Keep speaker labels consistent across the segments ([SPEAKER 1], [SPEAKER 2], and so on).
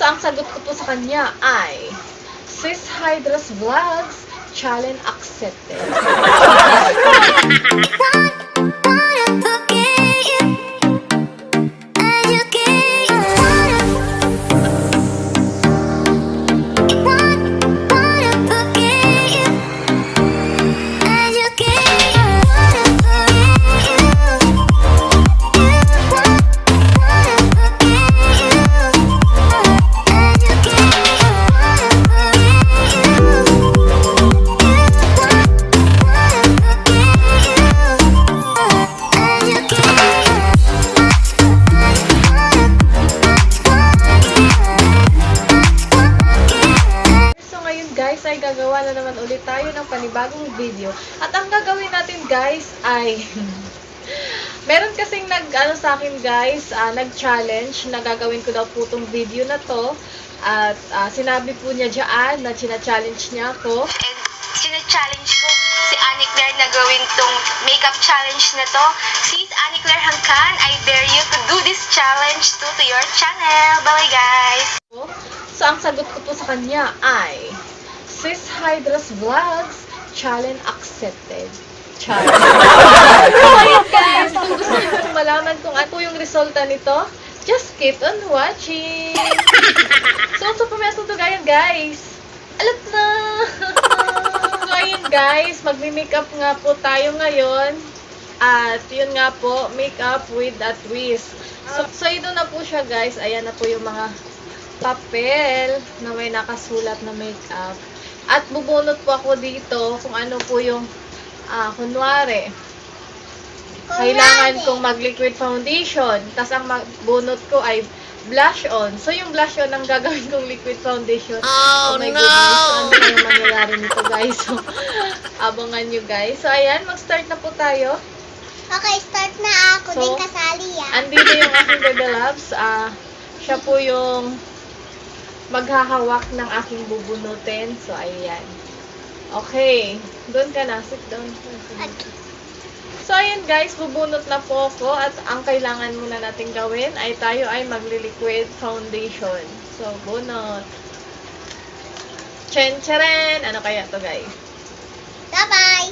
[SPEAKER 1] So, ang sagot ko po sa kanya ay Sis Hydra's Vlogs Challenge accepted. Guys, ay gagawa na naman ulit tayo ng panibagong video. At ang gagawin natin guys ay meron kasing sa akin guys, nag-challenge na gagawin ko daw po tong video na to. At sinabi po niya dyan na china-challenge niya ako.
[SPEAKER 2] And china-challenge ko si Annie Claire na gawin tong makeup challenge na to. Sis Annie Claire Hangkan, I dare you to do this challenge to your channel. Bye guys!
[SPEAKER 1] So ang sagot ko po sa kanya ay Sis Hydra's Vlogs Challenge accepted. Challenge. So ayun guys, kung gusto niyo pong malaman kung ano yung resulta nito, just keep on watching. So pumayas to ganyan guys. Alat na! So ayun guys, magmi-makeup nga po tayo ngayon. At yun nga po, makeup with a twist. So ito na po siya guys. Ayan na po yung mga papel na may nakasulat na makeup. At bubunot po ako dito kung ano po yung, kunwari, kailangan kong mag-liquid foundation. Tapos ang bunot ko ay blush on. So yung blush on ang gagawin kong liquid foundation. Oh my goodness, ano na yung mangyayari nito guys. So, abangan nyo guys. So ayan, mag-start na po tayo.
[SPEAKER 3] Okay, start na ako.
[SPEAKER 1] So,
[SPEAKER 3] din kasali yan.
[SPEAKER 1] Andito yung aking baby loves. Siya po yung maghahawak ng aking bubunutin. So, ayan. Okay. Doon ka na. Sit down. So, ayan guys. Bubunot na po ako. At ang kailangan muna natin gawin ay tayo ay magli-liquid foundation. So, bunot. Chen-cheren! Ano kaya to guys?
[SPEAKER 3] Bye-bye!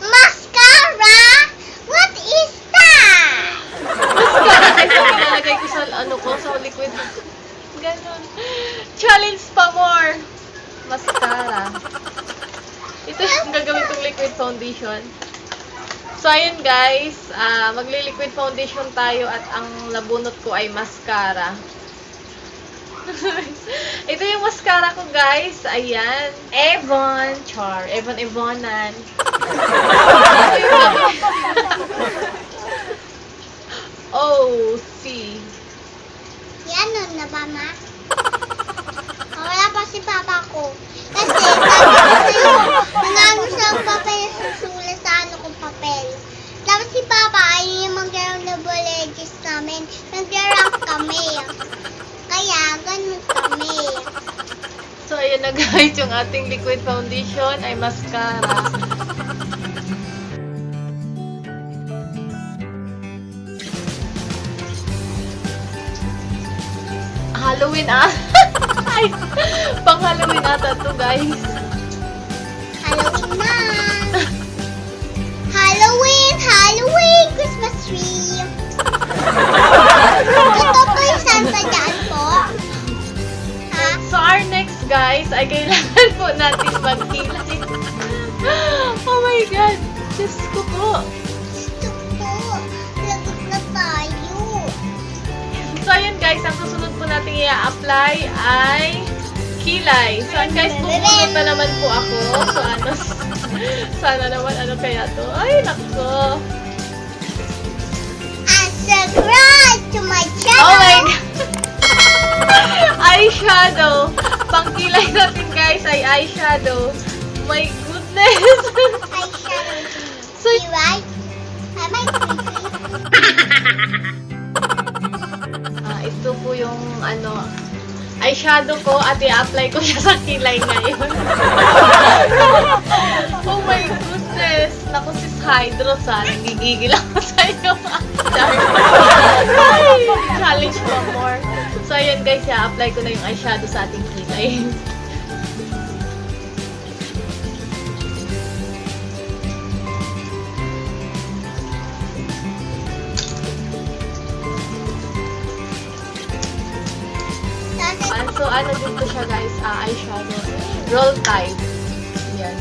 [SPEAKER 3] Mascara? What is that?
[SPEAKER 1] Mascara kasi nilalagay ko sa sa liquid. Ganon. Challenge pa more. Mascara. Ito yung gagawin kong liquid foundation. So, ayun guys. Magli-liquid foundation tayo at ang nabunot ko ay mascara. Ito yung mascara ko guys. Ayan. Avon. Char. Evonan. Ito yung gagawin. Oh, see.
[SPEAKER 3] Yan nun na ba, ma? Wala pa si papa ko. Kasi, sabi ko sa'yo, nangano siya ang papel susulat sa ano kong papel. Tapos si papa, ay yung mag-round na boleges namin. Nag-rank kami. Kaya, ganun kami.
[SPEAKER 1] So, ayan na guys, yung ating liquid foundation ay mascara. Halloween Ay, pang Halloween ata to guys.
[SPEAKER 3] Halloween na! Halloween! Halloween! Christmas tree! Ito po yung Santa dyan po. Ha?
[SPEAKER 1] So, our next guys ay kailangan po natin magkilay. Oh my God! Diyos ko po.
[SPEAKER 3] Gusto po. Lagot na tayo.
[SPEAKER 1] So, ayun guys, ang susunod po natin i-apply ay kilay. So, guys, bubunot na naman po ako. So, sana naman, ano kaya to? Ay, nako.
[SPEAKER 3] And subscribe to my channel.
[SPEAKER 1] Oh my God! Eyeshadow. Pangkilay natin guys ay eyeshadow. My goodness!
[SPEAKER 3] Eyeshadow.
[SPEAKER 1] So,
[SPEAKER 3] See, right? Am I creepy?
[SPEAKER 1] ito po yung eyeshadow ko at i-apply ko siya sa kilay ngayon. Oh my goodness! Naku, sis Hydros ha. Nagigigil ako sa'yo. Ay, challenge mo more. So, ayan guys, i-apply ko na yung eyeshadow sa ating kilay. So, ano dito siya guys, eyeshadow. Roll type. Yan.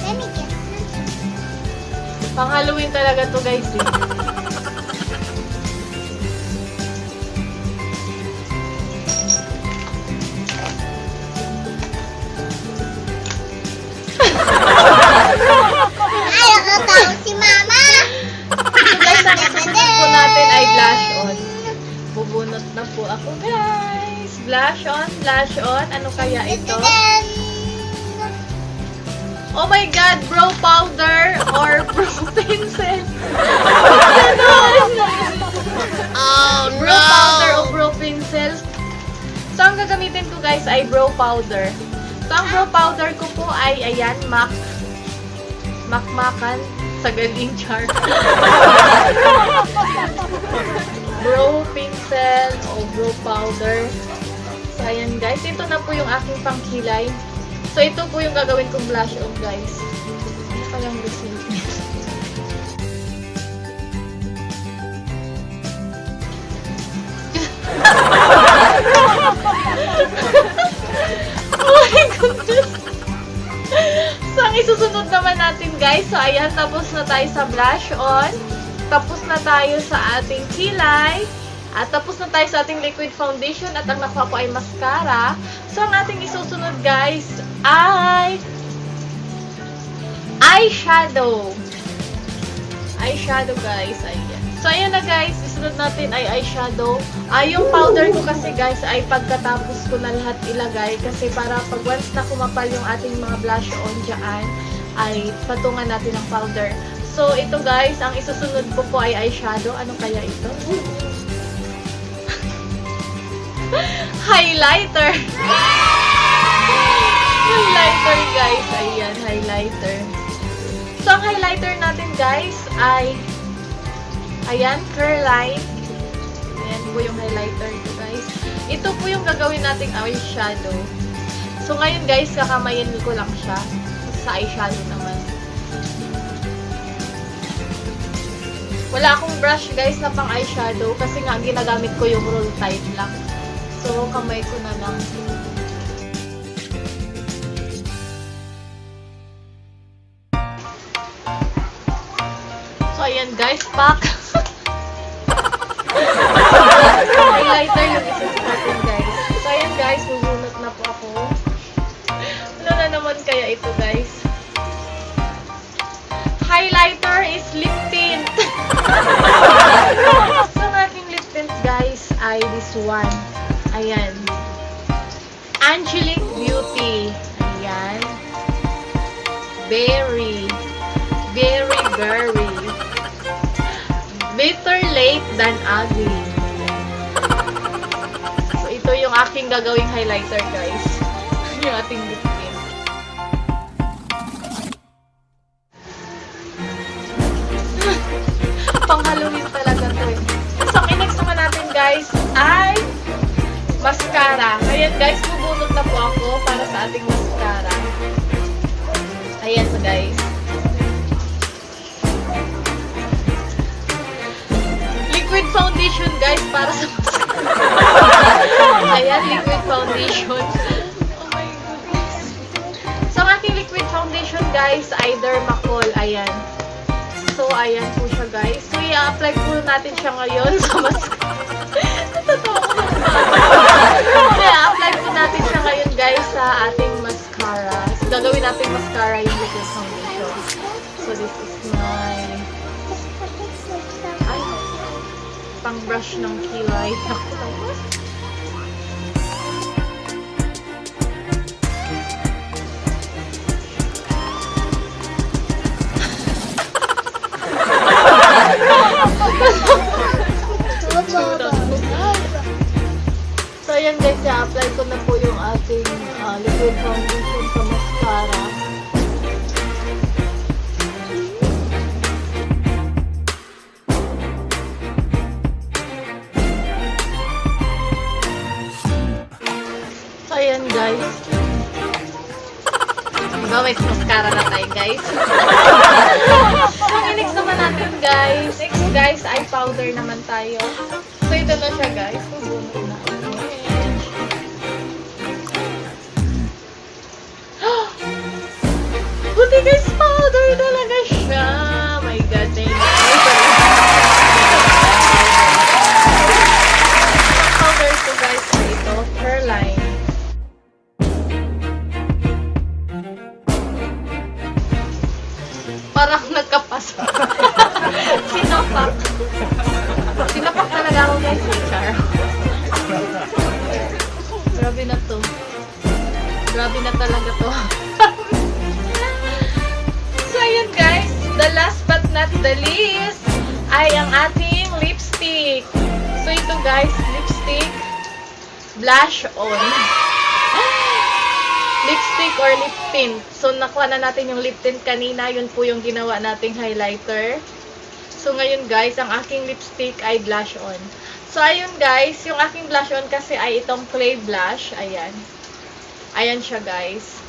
[SPEAKER 3] Let me get
[SPEAKER 1] Pang Halloween talaga to guys eh.
[SPEAKER 3] Ay, nakatawa si Mama!
[SPEAKER 1] So guys, ang susunod po natin ay blush on. Bubunot na po ako guys. Blush on, blush on. Ano kaya ito? Oh my God! Brow powder or brow pencil.
[SPEAKER 3] Oh,
[SPEAKER 1] Brow powder o brow pencil. So, ang gagamitin ko guys ay brow powder. So, ang brow powder ko po ay, ayan, Makmakan sa galing char. Brow pencil o brow powder. So, ayan guys. Ito na po yung aking pangkilay. So, ito po yung gagawin kong blush on guys. Ano kayang result niya? Oh my goodness! So, ang isusunod naman natin guys. So, ayan, tapos na tayo sa blush on. Tapos na tayo sa ating kilay. At tapos na tayo sa ating liquid foundation. At ang nakuha ko ay mascara. So, ang ating isusunod guys ay eyeshadow. Eyeshadow guys. Ayan. So, ayan na guys. Isunod natin ay eyeshadow. Yung powder ko kasi guys ay pagkatapos ko na lahat ilagay. Kasi para pag once na kumapal yung ating mga blush on dyan, ay patungan natin ng powder. So, ito guys, ang isusunod ko po ay eyeshadow. Ano kaya ito? Highlighter! Highlighter guys. Ayan, highlighter. So, ang highlighter natin guys ay ayan, Curline. Ayan po yung highlighter ko guys. Ito po yung gagawin nating eyeshadow. So, ngayon guys, kakamayin ko lang siya. Sa eyeshadow naman. Wala akong brush guys na pang eyeshadow kasi nga ginagamit ko yung roll type lang. So, kamay ko na lang. So, ayan guys, pack. Highlighter yung isa sa atin guys. So, ayan guys, bubunot na po ako. Ano na naman kaya ito guys? Highlighter is lip tint. So, ang ating lip tint guys ay this one. Ayan. Angelic Beauty. Ayan. Berry. Very, very. Better late than ugly. So, ito yung aking gagawing highlighter guys. Yung ating lip tint. Pang Halloween talaga to eh. So, ang next naman natin guys ay mascara. Ayan guys, bubunot na po ako para sa ating mascara. Ayan so guys. Liquid foundation guys para sa mascara. Ayan, liquid foundation. Oh my goodness. So, ang aking liquid foundation guys ay Dermacol. Ayan. So, ayan po siya guys. So, i-apply po natin siya ngayon sa mascara. Natatawa ko so, i-apply po natin siya ngayon guys sa ating mascara. So, gagawin natin mascara yung liquid foundation. So, this is my pang brush ng kilay. So, ayan guys, i-apply ko na po yung ating liquid foundation sa mascara. Tara na tayo, guys. Ang next naman natin, guys. Next, guys, eye powder naman tayo. So, ito na siya, guys. Bubunot na. Buti, guys, powder talaga siya. My God, thank you. Powder ko, guys, ay ito. Hairline. Parang nagkapasa. Sinapak. Sinapak talaga ako, guys. Char. Grabe na to. Grabe na talaga to. So, ayun, guys. The last but not the least ay ang ating lipstick. So, ito, guys. Lipstick. Blush on. Lipstick or lip tint. So, nakuha na natin yung lip tint kanina. Yun po yung ginawa nating highlighter. So, ngayon guys, ang aking lipstick ay blush on. So, ayun guys, yung aking blush on kasi ay itong clay blush. Ayan. Ayan siya guys.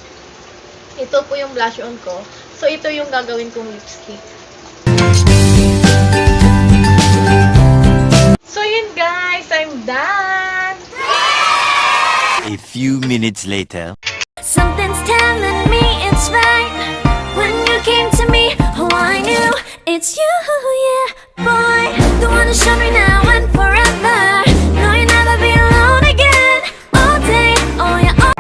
[SPEAKER 1] Ito po yung blush on ko. So, ito yung gagawin kong lipstick. So, yun guys, I'm done!
[SPEAKER 4] A few minutes later.
[SPEAKER 5] Something's telling me it's right. When you came to me, oh, I knew it's you, yeah, boy. The one who showed me now and forever. No, you'll never be alone again. All day, oh, yeah, all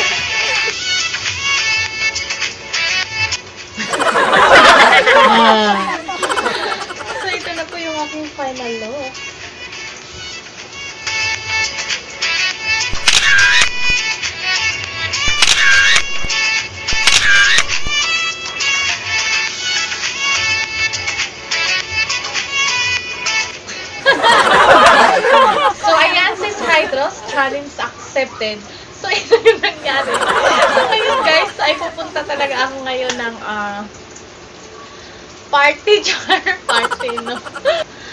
[SPEAKER 1] So, ito na po yung aking final look. So, ayan, sis Hydros, challenge accepted. So, ito yung nangyari. So, ngayon guys, ay pupunta talaga ako ngayon ng party, party, no?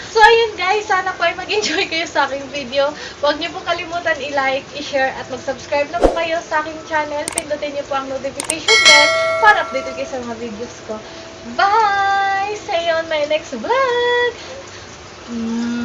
[SPEAKER 1] So, ayun guys, sana po ay mag-enjoy kayo sa aking video. Huwag niyo po kalimutan i-like, i-share, at mag-subscribe na po kayo sa aking channel. Pindutin niyo po ang notification bell para update kayo sa mga videos ko. Bye! See you on my next vlog! Mwah.